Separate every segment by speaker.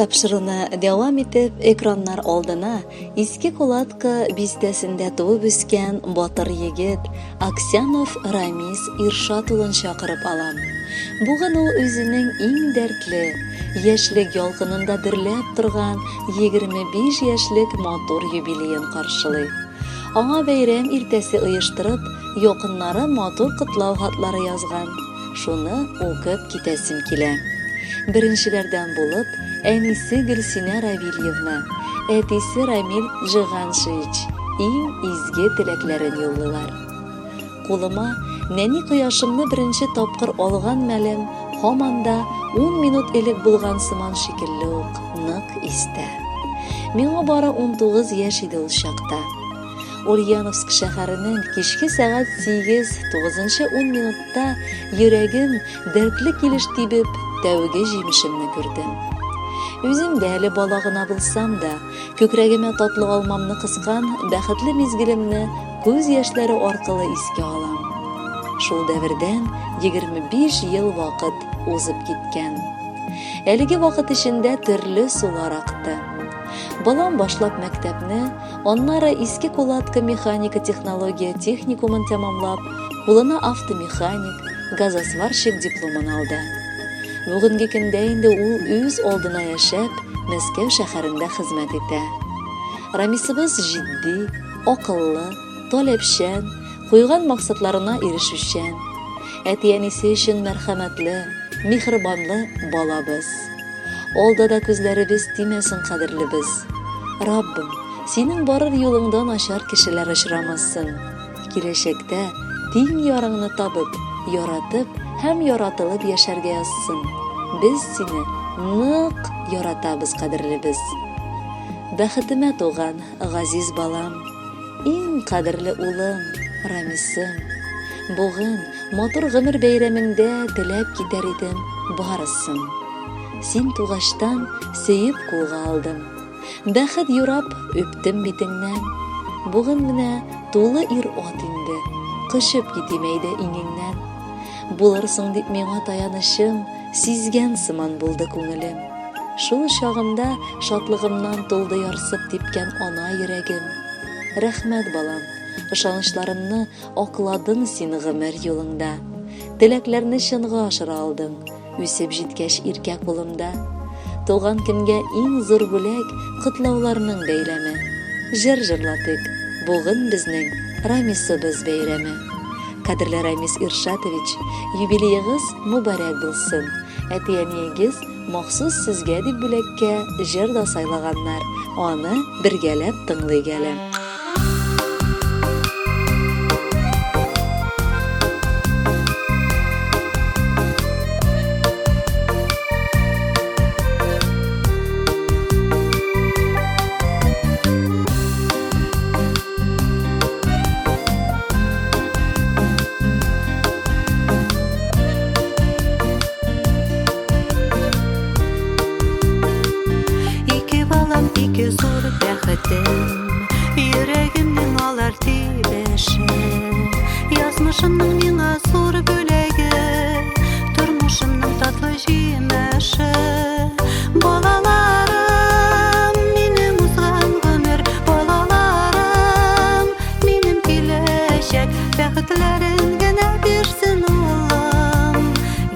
Speaker 1: Тапшыруны дәвам итеп, экраннар алдына Иске Кулатка бистәсендә туып үскән батыр егет Аксянов Рамис Иршат улын чакырып алам. Бүген ул үзенең иң дәртле, яшьлек ялкынында дөрләп торган 25 яшьлек матур юбилеен каршылый. Аңа бәйрәм иртәсе оештырып, якыннары матур котлау хатлары язган. Шуны укып китәсем килә. Беренчеләрдән булып, әнисе Гөлсинә Равильевна, әтисе Рамил Джиганшевич иң изге теләкләрен юллыйлар. Кулыма нәни кояшымны беренче тапкыр алган мәлем һаман да ун минут элек булган сыман шикелле үк нык истә. Миңа бары 19 яшь иде ул чакта. Ульяновск шәһәренең кичке сәгать 8, тугызынчы ун минутта йөрәгем дәртле килеш тибеп, тәүге җимешемне күрдем. Үзем дә әле бала гына булсам да, күкрәгемә татлы алмамны кыскан бәхетле мизгелемне күз яшьләре аркылы искә алам. Шул дәвердән 25 ел вакыт узып киткән. Әлеге вакыт эчендә төрле сулар акты. Балам башлап мәктәпне, Аннары Иске Кулатка механика-технология техникумын тәмамлап, кулына автомеханик, газосварщик дипломын алды. Бүгенге көндә инде ул үз алдына яшәп, Мәскәү шәһәрендә хезмәт итә. Рамисыбыз җитди, акыллы, таләпчән, куйган максатларына ирешүчән. Әти-әнисе өчен мәрхәмәтле, миһербанлы балабыз. Алда да күзләребез тимәсен, кадерлебез. Раббым, синең барыр юлыңда начар кешеләр очрамасын. Киләчәктә тиң ярыңны табып, яратып һәм яратылып яшәргә язсын. Без сине нык яратабыз, кадерлебез. Бәхетемә туган газиз балам, иң кадерле улым, Рамисым. Бүген Матур гомер бәйрәмеңдә теләп китәр идем барысын. Син тугачтан сөеп кулга алдым. Бәхет юрап үптем битеңнән. Бүген менә тулы ир-ат инде, кочып китим әйдә иңеңнән. Булырсың дип миңа таянычым, сизгән сыман булды күңелем. Шул чагымда шатлыгымнан тулды ярсып типкән ана йөрәгем. Рәхмәт, балам, ышанычларымны Акладың син гомер юлыңда. Теләкләрне чынга ашыра алдың, Үсеп җиткәч иркә кулымда. Туган көнгә иң зур бүләк, Котлауларның бәйләме. Җыр җырлатыйк, буген безнең Рамисыбыз бәйрәме. Кадерле Рамис Иршатович, юбилеегыз мөбарәк булсын! Әти-әниегез махсус сезгә дип бүләккә җыр да сайлаганнар, аны бергәләп тыңлыйк әле.
Speaker 2: Ике балам, ике зур бәхетем. Йөрәгемнең алар тибеше, Язмышымның миңа зур бүләге, Тормышымның татлы җимеше. Балаларым, минем узган гомер, Балаларым, минем киләчәк, Бәхетләрен генә бирсен Аллам,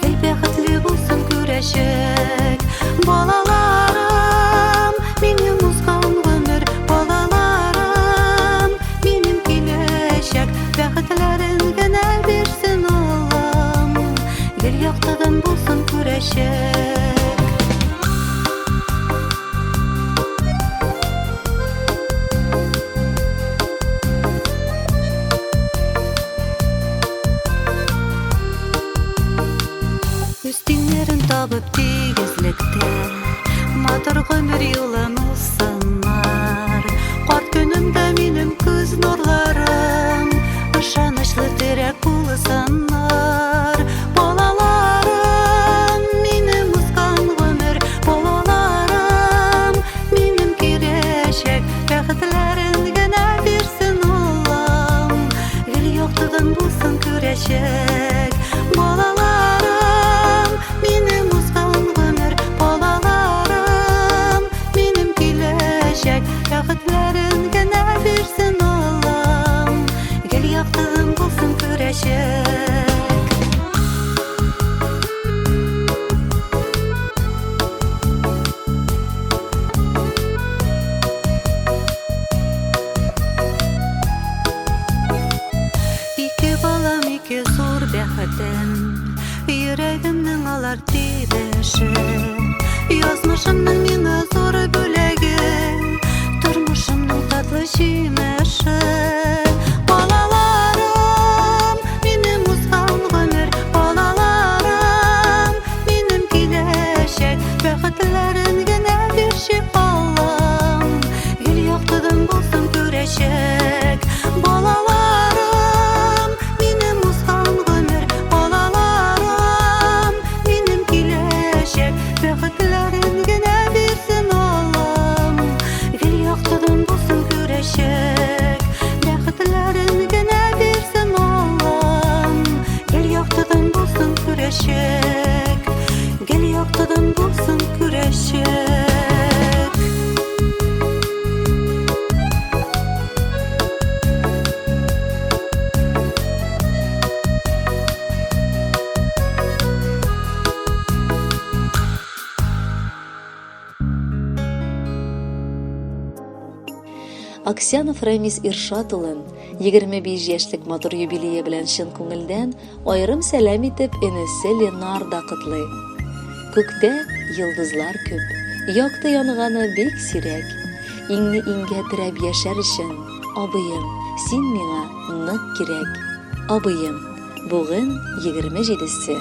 Speaker 2: Гел бәхетле булсын күрәчәк. Балаларым, минем узган гомер, балаларым, минем киләчәк, бәхетләрен генә бирсен Аллам, гел яктыдан булсын күрәчәк. Үз тиңнәрен табып тигезлектә Матур гомер юлын узсыннар. Карт көнемдә минем күз нурларым Ышанычлы терәк булсыннар. Балаларым, минем узган гомер, Балаларым, минем киләчәк, Бәхетләрен генә бирсен Аллам, Гел яктыдан булсын күрәчәк. Балаларым, минем узган гомер, балаларым. Йөрәгемнең алар тибеше. Язмышымның миңа зур бүләге, тормышымның татлы җимеше. Балаларым, минем узган гомер, балаларым, минем киләчәк, бәхетләрен генә бирче Аллам, гел яктыдан булсын күрәчәк. Балаларым, минем узган гомер, балаларым, минем киләчәк, бәхетләрен генә бирсен Аллам, гел яктыдан булсын күрәчәк. Бәхетләрен генә бирсен Аллам, гел яктыдан булсын күрәчәк. Гел яктыдан булсын күрәчәк.
Speaker 1: Аксянов Рәмис Иршат улын 25 яшьлек матур юбилее белән чын күңелдән аерым сәлам итеп энесе Ленар да котлый. Күктә йолдызлар күп, якты янганы бик сирәк. Иңне иңгә терәп яшәр өчен, абыем, син миңа нык кирәк. Абыем, бүген 27-се.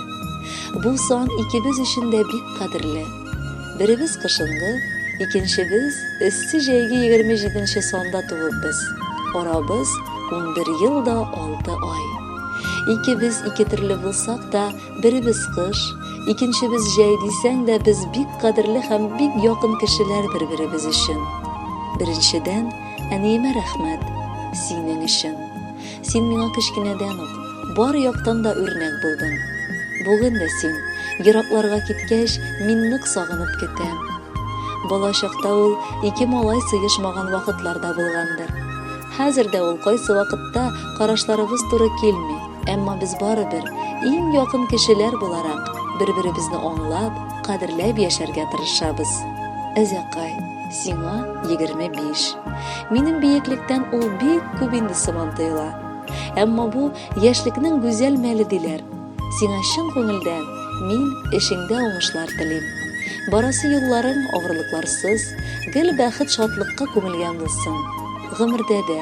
Speaker 1: Бу сан икебез өчен дә бик кадерле. Беребез кышынгы, икенчебез эссе җәйге 27 нче санда туыпбыз. Арабыз 11 ел да 6 ай. Икебез ике төрле булсак та, беребез кыш, икенчебез җәй дисәң дә, без бик кадерле һәм бик якын кешеләр бер-беребез өчен. Беренчедән, әниемә рәхмәт, синең өчен. Син миңа кечкенәдән үк бар яктан да үрнәк булдың. Бүген дә син еракларга киткәч, мин нык сагынып көтәм. Бала чакта ул ике малай сыешмаган вакытлар да булгандыр. Хәзер дә ул кайсы вакытта карашларыбыз туры килми, әмма без барыбер иң якын кешеләр буларак бер-беребезне аңлап, кадерләп яшәргә тырышабыз. Әзәкай, сиңа 25. Минем биеклектән ул бик күп инде сыман тоела. Әмма бу яшьлекнең гүзәл мәле диләр. Сиңа чын күңелдән мин эшеңдә уңышлар телим. Барасы юлларың авырлыкларсыз, гел бәхет-шатлыкка күмелгән булсын. Гомердә дә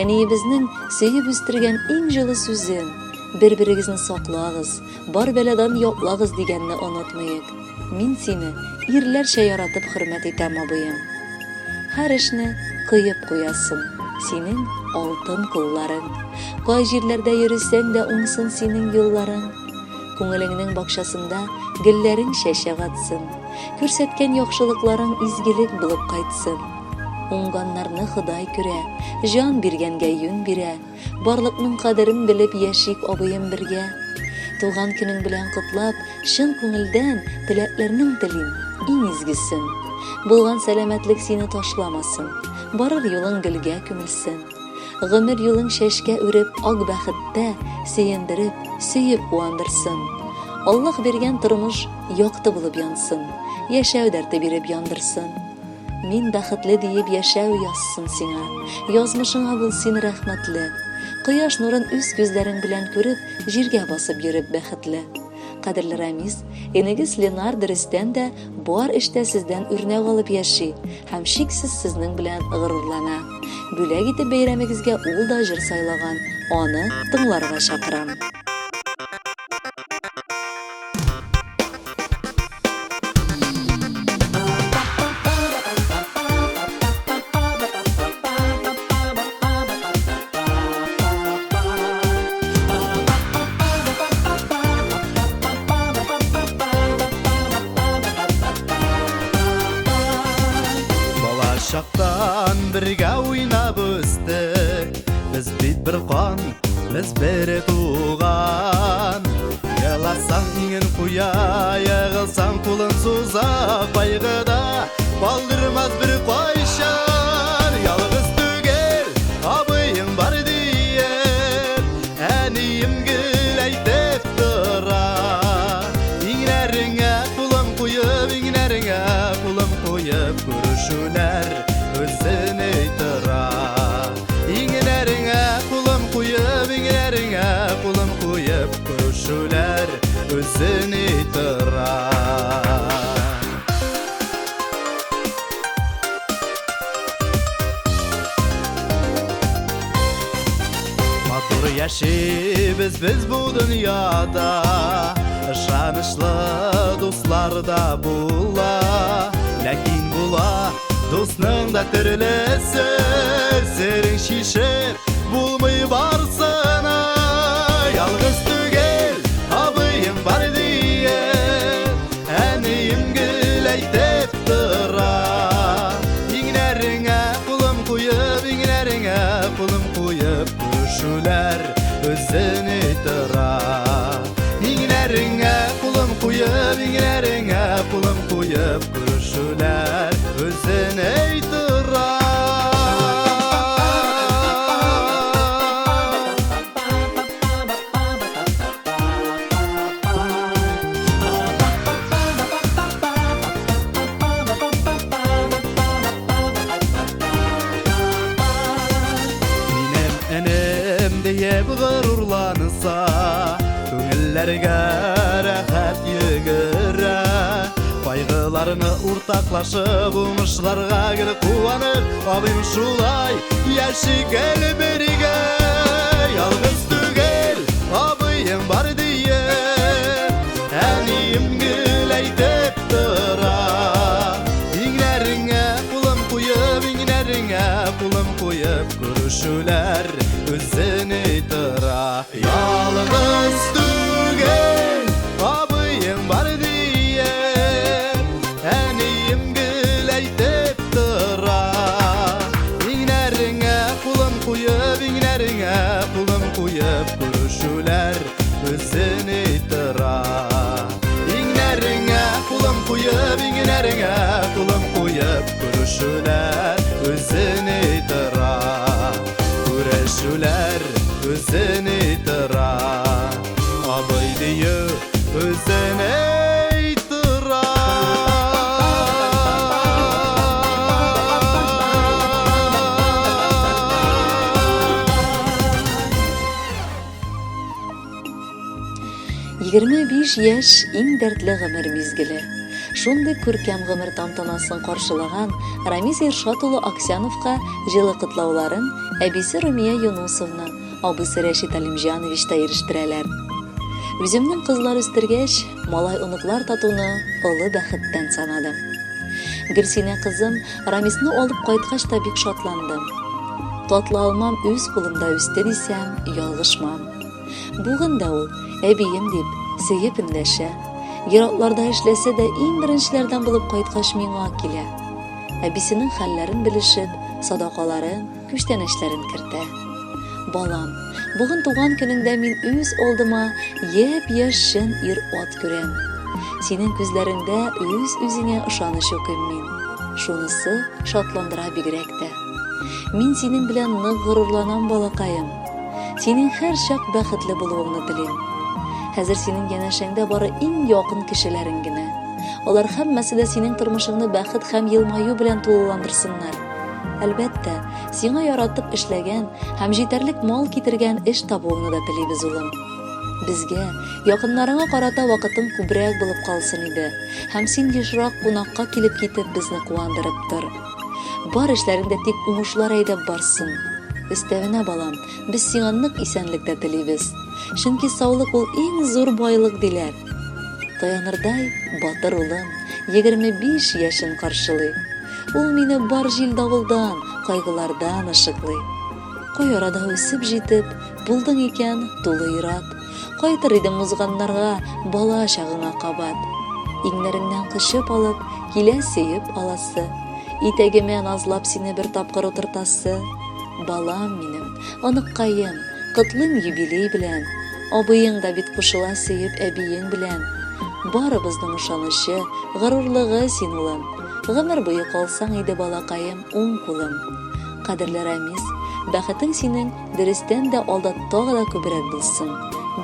Speaker 1: әниебезнең сөеп үстергән иң җылы сүзен, бер-берегезне саклагыз, бар бәладан яклагыз дигәнне онытмыйк. Мин сине ирләрчә яратып хөрмәт итәм, абыем. Һәр эшне кыеп куясың, синең алтын кулларың. Кай җирләрдә йөресәң дә уңсын синең юлларың. Күңелеңнең бакчасында гөлләрең чәчәк атсын. Күрсәткән яхшылыкларың изгелек булып кайтсын. Уңганнарны Ходай күрә, җан биргәнгә юнь бирә. Барлыкның кадерен белеп яшик абыем бергә. Туган көнең белән котлап, чын күңелдән теләкләрнең телим, иң изгесен. Булган сәламәтлек сине ташламасын, барыр юлың гөлгә күмелсен. Гомер юлың чәчкә үреп, ак бәхеттә сөендереп, сөеп куандырсын. Аллаһ биргән тормыш якты булып янсын, яшәү дәрте биреп яндырсын. Мин бәхетле диеп яшәү язсын сиңа, язмышыңа бул син рәхмәтле. Кояш нурын үз күзләрең белән күреп, җиргә басып йөреп бәхетле. Кадерле Рамис, энегез Ленар дөрестән дә бар эштә сездән үрнәк алып яши һәм шиксез сезнең белән горурлана. Бүләк итеп бәйрәмегезгә ул да җыр сайлаган, аны тыңларга чакырам.
Speaker 3: Балачактан бергә уйнап үстек, без бит бер кан, без бер туган. Еласаң иңен куя, егылсаң кулын суза, кайгыда калдырмас бер кайчан. Ялгыз түгел, абыем бар диеп, әнием гел әйтеп тора. Иңнәреңә кулым куеп, иңнәреңә кулым куеп, күрешүләр үзен тора. Иңнәреңә кулым куеп, иңнәреңә кулым куеп, күрешүләр үзен Үзен тора. Матур яшибез без бу дөньяда, Ышанычлы дуслар да була. Ләкин була дусның да төрлесе, Серең чишеп булмый барсына. Ялгыз түгел, абыем бар диеп, Әнием гел әйтеп тора. Иңнәреңә кулым куеп, иңнәреңә кулым куеп, Күрешүләр үзен тора. Иңнәреңә кулым куеп, иңнәреңә кулым куеп, Күрешүләр үзен тора. Минем энем диеп горурланса, Күңелләргә рәхәт йөгерә. Кайгыларны уртаклашып, уңышларга гел куанып, Абыем шулай яшик әле бергә. Ялгыз түгел, абыем бар диеп, Әнием гел әйтеп тора. Иңнәреңә кулым куеп, иңнәреңә кулым куеп, Күрешүләр үзен тора. Ялгыз түгел, абыем бар диеп, Әнием гел әйтеп тора. Иңнәреңә кулым куеп, иңнәреңә кулым куеп, Күрешүләр үзен тора. Иңнәреңә кулым куеп, иңнәреңә кулым куеп, Күрешүләр үзен тора. Күрешүләр үзен тора. Абый дию үзен тора.
Speaker 1: 25 яшь иң дәртле гомер мизгеле. Шундый күркәм гомер тантанасын каршылаган Рамис Иршат улы Аксяновка җылы котлауларын әбисе Румия Юнусовна, абыйсы Рәшит Алимҗанович та ирештерәләр. Үземнең кызлар үстергәч, малай-оныклар татуны олы бәхеттән санадым. Гөлсинә кызым Рамисны алып кайткач та бик шатландым. Татлы алмам үз кулымда үсте дисәм, ялгышмам. Бүген дә ул, әбием дип, сөеп эндәшә. Еракларда эшләсә дә, иң беренчеләрдән булып кайткач миңа килә. Әбисенең хәлләрен белешеп, садакаларын, күчтәнәчләрен кертә. Балам, бүген туган көнеңдә мин үз алдыма япь-яшь чын ир-ат күрәм. Синең күзләреңдә үз-үзеңә ышаныч укыйм мин. Шунысы шатландыра бигрәк тә. Мин синең белән нык горурланам, балакаем. Синең һәрчак бәхетле булуыңны телим. Хәзер синең янәшәңдә бары иң якын кешеләрең генә. Алар һәммәсе дә синең тормышыңны бәхет һәм елмаю белән тулыландырсыннар. Әлбәттә, сиңа яратып эшләгән һәм җитәрлек мал китергән эш табуыңны да телибез, улым. Безгә, якыннарыңа карата вакытың күбрәк булып калсын иде һәм син ешрак кунакка килеп китеп безне куандырып тор. Бар эшләреңдә тик уңышлар әйдәп барсын. Өстәвенә, балам, без сиңа нык исәнлек тә телибез. Чөнки саулык ул иң зур байлык, диләр. Таянырдай батыр улым 25 яшен каршылый. Ул мине бар җил-давылдан, кайгылардан ышыклый. Кай арада үсеп җитеп, булдың икән тулы ир-ат. Кайтыр идем узганнарга, бала чагыңа кабат. Иңнәреңнән кочып алып, килә сөеп аласы. Итәгемә назлап сине бер тапкыр утыртасы. Балам минем, оныккаем, котлыйм юбилей белән. Абыең да бит кушыла сөеп әбиең белән. Барыбызның ышанычы, горурлыгы син, улым. Гомер буе калсаң иде, балакаем, уң кулым. Кадерле Рамис, бәхетең синең дөрестән дә алда тагы да күбрәк булсын.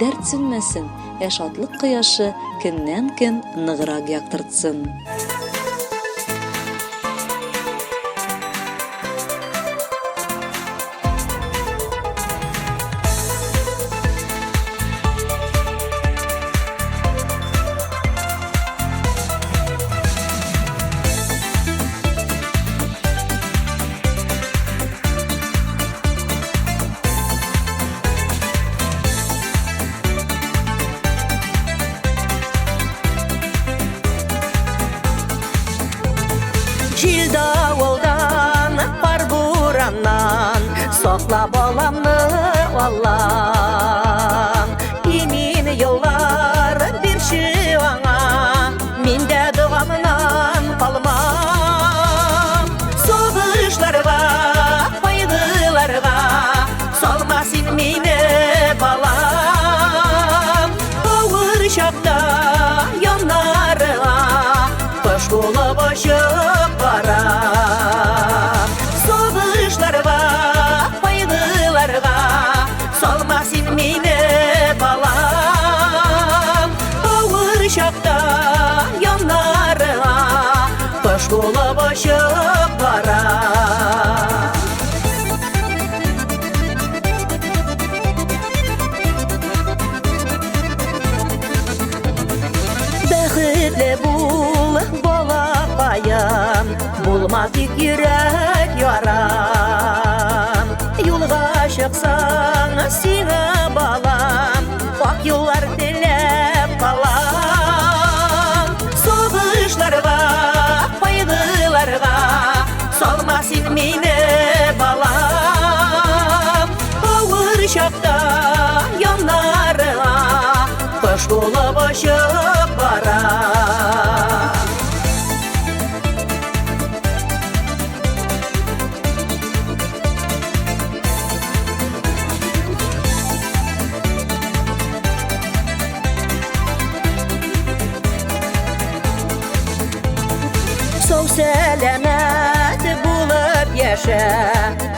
Speaker 1: Дәрт сүнмәсен, ә шатлык кояшы көннән-көн ныграк яктыртсын.
Speaker 2: Җил-давылдан, кар-бураннан сакла баламны, Аллам. Имин еллар бирче аңа, мин дә догамнан калмам. Сугышларга, кайгыларга салма син мине, балам. Авыр чакта яннарыңа кош булып очып барам. Сугышларга, кайгыларга салма син мине, балам. Авыр чакта яннарыңа кош булып очып барам. Бәхетле бул, балакаем, булма тик йөрәк ярам. Юлга чыксаң, сиңа, балам, ак юллар теләп калам. Сугышларга, кайгыларга салма син мине, балам. Авыр чакта яннарыңа кош булып очып барам. Сау сәламәт булып яшә,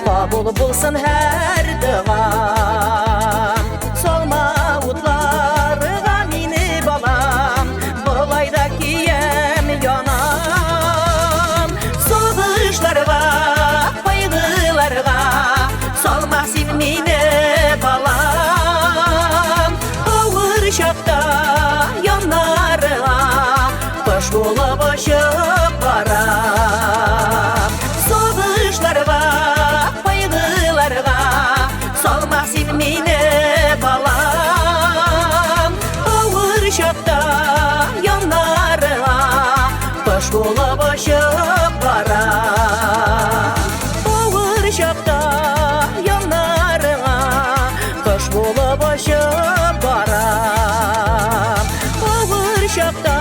Speaker 2: кабул булсын һәр догам. Салма утларга мине, балам, болай да киям, янам. Сугышларга, кайгыларга салма син мине, балам. Авыр чакта яннарыңа кош булып очып барам. Сугышларга, кайгыларга салма син мине, балам. Авыр чакта яннарыңа кош булып очып барам. Авыр чакта яннарыңа кош булып очып барам. Авыр чакта